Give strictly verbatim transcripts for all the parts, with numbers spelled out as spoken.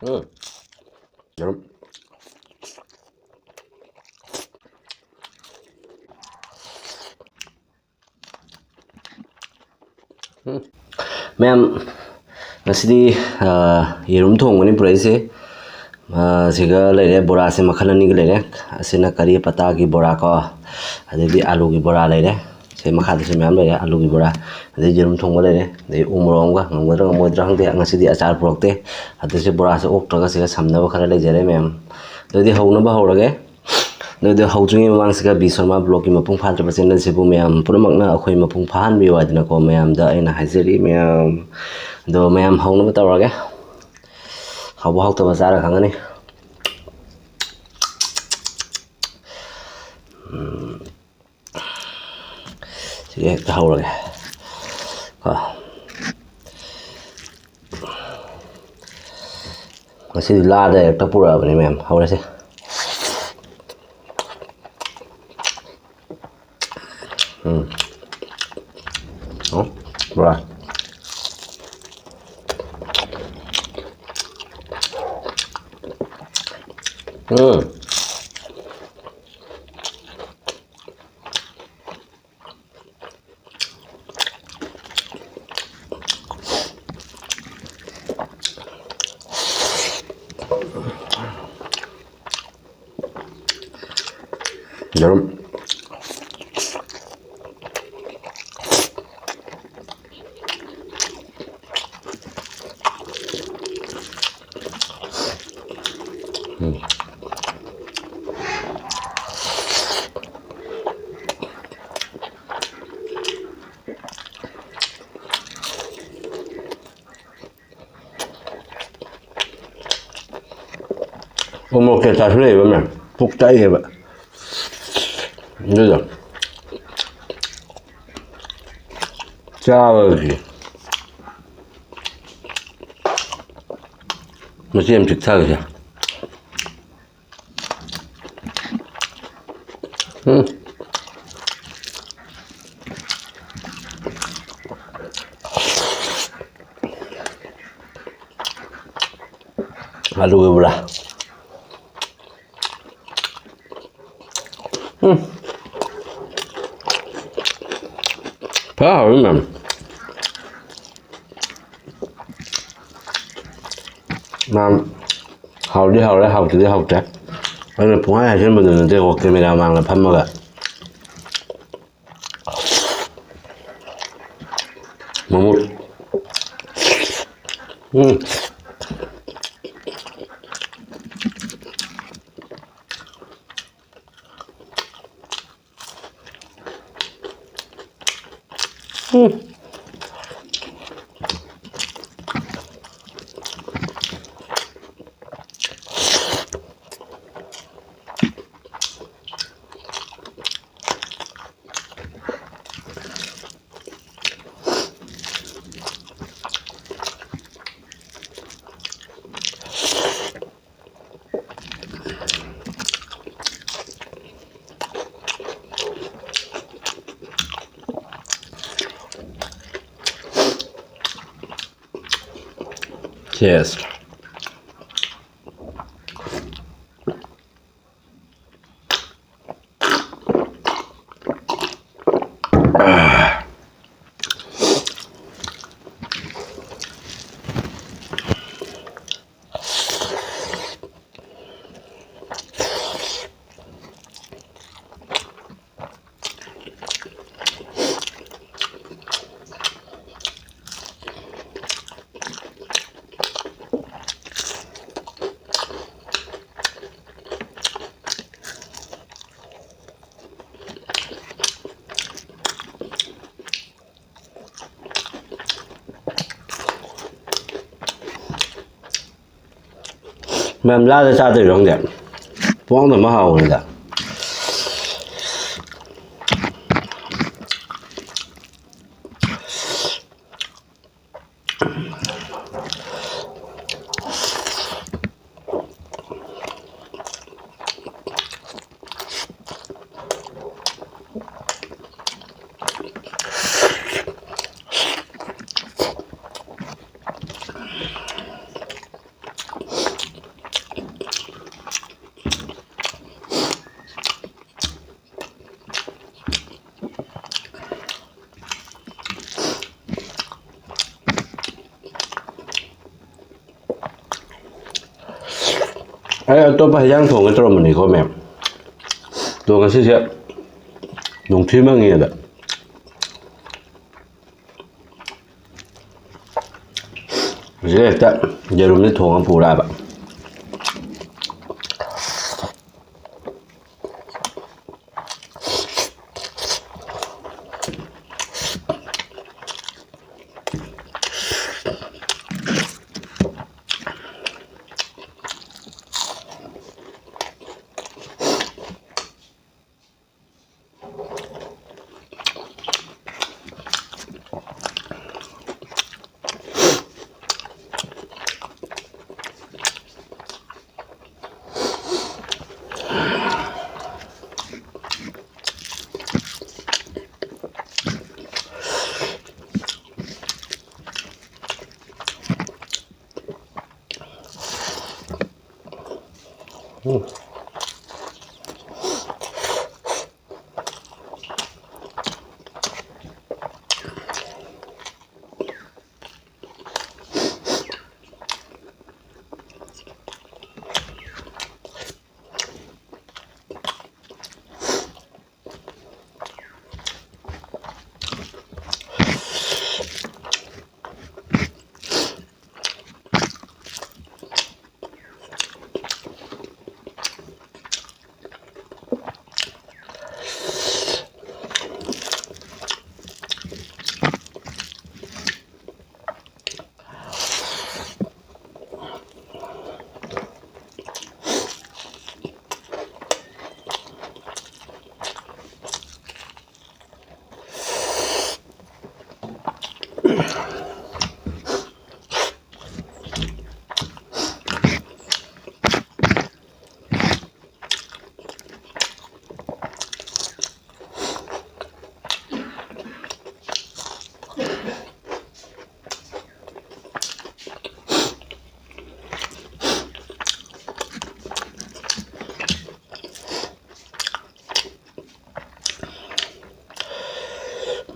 ꯎꯝ꯫ ꯌꯦꯔꯨꯝ꯫ ꯎꯝ꯫ ꯃꯌꯥꯝ, ꯉꯁꯤꯗꯤ, ꯑ, ꯌꯦꯔꯨꯝ ꯊꯣꯡꯕꯅꯤ ꯄꯨꯔꯛꯏꯁꯦ꯫ ꯑ, ꯁꯤꯒ ꯂꯩꯔꯦ, ꯕꯣꯔꯥꯁꯦ ꯃꯈꯜ ꯑꯅꯤꯒ ꯂꯩꯔꯦ꯫ ꯑꯁꯤꯅ ꯀꯔꯤ ꯄꯇꯥꯒꯤ ꯕꯣꯔꯥ ꯀꯣ, ꯑꯗꯩꯗꯤ ꯑꯥꯂꯨꯒꯤ ꯕꯣꯔꯥ ꯂꯩꯔꯦ꯫ ꯁꯤ ꯃꯈꯥꯗꯁꯨ ꯃꯌꯥꯝ ꯂꯩꯔꯦ, ꯑꯥꯂꯨꯒꯤ ꯕꯣꯔꯥ, ꯑꯗꯩ ꯌꯦꯔꯨꯝ ꯊꯣꯡꯕ ꯂꯩꯔꯦ, ꯑꯗꯩ ꯎ ꯃꯣꯔꯣꯛ ꯑꯃꯒ꯫ ꯉꯝꯒꯗ꯭ꯔꯥ ꯉꯝꯃꯣꯏꯗ꯭ꯔꯥ ꯈꯪꯗꯦ, ꯉꯁꯤꯗꯤ ꯑꯆꯥꯔ ꯄꯨꯔꯛꯇꯦ꯫ ꯑꯗꯨꯁꯨ ꯕꯣꯔꯥꯁꯦ ꯑꯣꯛꯇ꯭ꯔꯒ ꯁꯤꯒ ꯁꯝꯅꯕ ꯈꯔ ꯂꯩꯖꯔꯦ ꯃꯌꯥꯝ꯫ ꯑꯗꯨꯗꯤ ꯍꯧꯅꯕ ꯍꯧꯔꯒꯦ꯫ ꯑꯗꯨꯗꯤ ꯍꯧꯗ꯭ꯔꯤꯉꯩ ꯃꯃꯥꯡꯁꯤꯒ ꯕꯤ ꯁꯣꯔꯃꯥ ꯕ꯭ꯂꯣꯛꯀꯤ ꯃꯄꯨꯡ ꯐꯥꯗ꯭ꯔꯕ ꯆꯦꯅꯦꯜꯁꯤꯕꯨ ꯃꯌꯥꯝ ꯄꯨꯝꯅꯃꯛꯅ ꯑꯩꯈꯣꯏ ꯃꯄꯨꯡ ꯐꯥꯍꯟꯕꯤꯌꯨ ꯍꯥꯏꯗꯅꯀꯣ ꯃꯌꯥꯝꯗ ꯑꯩꯅ ꯍꯥꯏꯖꯔꯤ ꯃꯌꯥꯝ꯫ ꯑꯗꯣ ꯃꯌꯥꯝ ꯍꯧꯅꯕ ꯇꯧꯔꯒꯦ꯫ ꯍꯥꯎꯕ ꯍꯥꯎꯇꯕ ꯆꯥꯔ ꯈꯪꯒꯅꯤ꯫ ꯎꯝ꯫ ꯁꯤꯒ ꯍꯦꯛꯇ ꯍꯧꯔꯒꯦ ꯀꯣ꯫ ꯉꯁꯤꯗꯤ ꯂꯥꯗ ꯍꯦꯛꯇ ꯄꯨꯔꯛꯑꯕꯅꯤ ꯃꯌꯥꯝ꯫ ꯍꯧꯔꯁꯦ꯫ ꯎꯝ꯫ ꯑꯣ, ꯕꯣꯔꯥ꯫ ꯎꯝ꯫ ꯌꯦꯔꯨꯝ꯫ ꯎꯝ꯫ ꯎꯃꯣꯔꯣꯛ ꯀꯩꯀꯥꯁꯨ ꯂꯩꯕ ꯃꯌꯥꯝ ꯄꯨꯛ ꯆꯥꯛꯑꯦꯕ꯫ ꯑꯗꯨꯗꯣ ꯆꯥꯕꯒꯤ ꯃꯆꯦꯠ ꯑꯃ ꯆꯤꯛꯊꯒꯦꯁꯦ꯫ ꯎꯝ꯫ ꯑꯂꯨꯒ ꯕꯣꯔꯥ꯫ ꯎꯝ꯫ ꯐꯖ ꯍꯥꯎꯋꯤ ꯃꯌꯥꯝ꯫ ꯃꯌꯥꯝ ꯍꯥꯎꯗꯤ ꯍꯥꯎꯔꯦ, ꯍꯥꯎꯇꯗꯤ ꯍꯥꯎꯇꯦ꯫ ꯑꯩꯅ ꯄꯨꯡꯍꯥꯏ ꯍꯥꯏꯖꯟꯕꯗꯨ ꯅꯠꯇꯦꯀꯣ, ꯀꯦꯃꯦꯔꯥ ꯃꯥꯡꯗ ꯐꯝꯃꯒ꯫ ꯃꯃꯨꯠ꯫ ꯎꯝ꯫ ꯎꯝ꯫ Cheers. ꯃꯌꯥꯝ ꯂꯥꯗ ꯆꯥꯗꯣꯏꯔꯣ ꯈꯪꯗꯦ꯫ ꯄꯨꯡꯍꯥꯎꯗ ꯑꯃ ꯍꯥꯎꯕꯅꯤꯗ꯫ ꯑꯩ ꯑꯇꯣꯞꯄ ꯍꯩꯖꯥꯡ ꯊꯣꯡꯒꯦ ꯇꯧꯔꯝꯕꯅꯤꯀꯣ, ꯃꯦꯝ꯫ ꯑꯗꯣ ꯉꯁꯤꯁꯦ ꯅꯣꯡꯊꯤ ꯃꯪꯉꯤꯗ꯫ ꯍꯧꯖꯤꯛ ꯍꯦꯛꯇ ꯌꯦꯔꯨꯝꯁꯦ ꯊꯣꯡꯉ ꯄꯨꯔꯛꯑꯕ꯫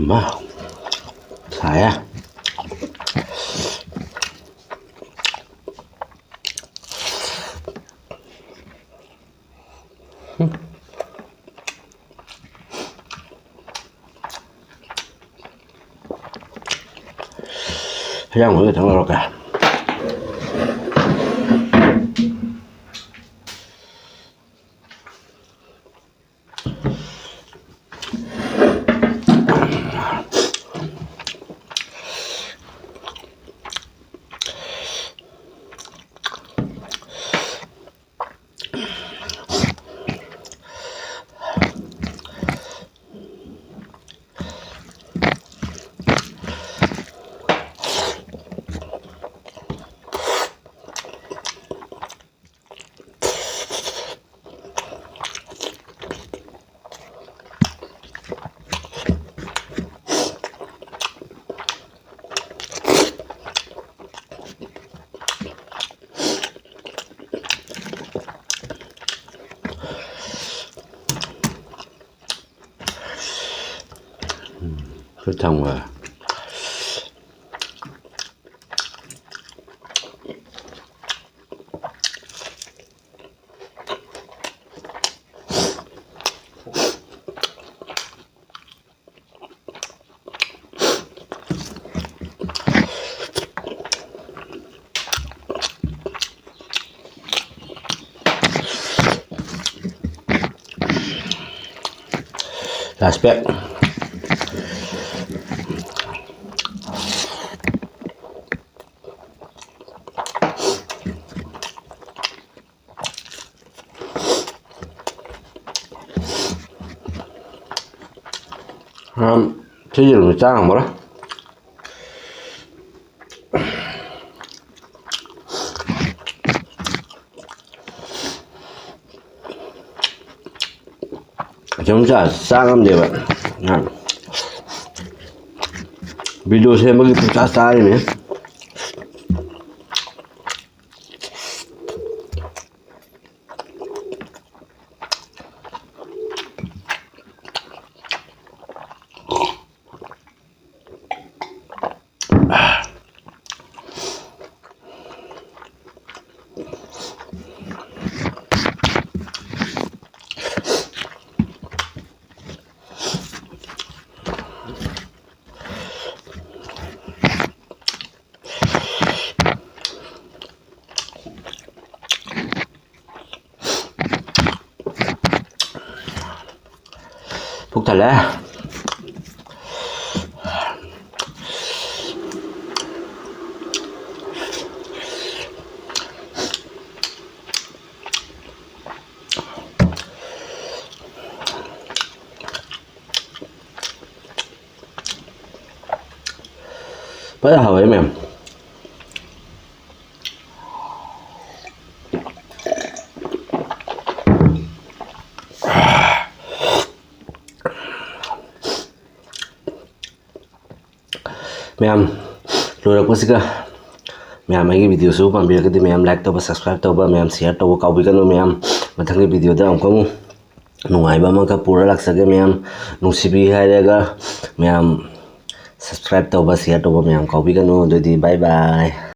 ꯃꯥ ꯁꯥꯏꯌꯦ꯫ ꯍꯌꯥꯡ ꯃꯣꯏꯒ ꯊꯛꯅꯔꯣ ꯀꯥꯏ꯫ ꯎꯝ, ꯈꯨꯠ ꯊꯝꯈ꯭ꯔꯦ꯫ Last pack. ꯍꯥꯝ, ꯊꯤꯖꯤꯜꯂꯨ ꯆꯥ ꯉꯝꯃꯔꯣꯏ꯫ ꯀꯩꯅꯣꯝ ꯆꯥ ꯆꯥ ꯉꯝꯗꯦꯕ꯫ ꯚꯤꯗꯤꯑꯣ ꯁꯦꯝꯕꯒꯤ ꯄꯨꯡꯆꯥ ꯆꯥꯔꯤꯅꯦ꯫ ꯊꯜꯂꯦ꯫ ꯐꯖꯅ ꯍꯥꯎꯋꯦ ꯃꯌꯥꯝ꯫ ꯃꯌꯥꯝ, ꯂꯣꯏꯔꯛꯄꯁꯤꯒ ꯃꯌꯥꯝ ꯑꯩꯒꯤ videoꯁꯨ ꯄꯥꯝꯕꯤꯔꯒꯗꯤ ꯃꯌꯥꯝ like ꯇꯧꯕ, subscribe ꯇꯧꯕ, ꯃꯌꯥꯝ share ꯇꯧꯕ ꯀꯥꯎꯕꯤꯒꯅꯨ꯫ ꯃꯌꯥꯝ, ꯃꯊꯪꯒꯤ videoꯗ ꯑꯃꯨꯛꯀ ꯑꯃꯨꯛ ꯅꯨꯡꯉꯥꯏꯕ ꯑꯃꯒ ꯄꯨꯔ ꯂꯥꯛꯆꯒꯦ꯫ ꯃꯌꯥꯝ ꯅꯨꯡꯁꯤꯕꯤ ꯍꯥꯏꯔꯒ ꯃꯌꯥꯝ subscribe ꯇꯧꯕ, share ꯇꯧꯕ ꯃꯌꯥꯝ ꯀꯥꯎꯕꯤꯒꯅꯨ꯫ ꯑꯗꯨꯗꯤ bye bye꯫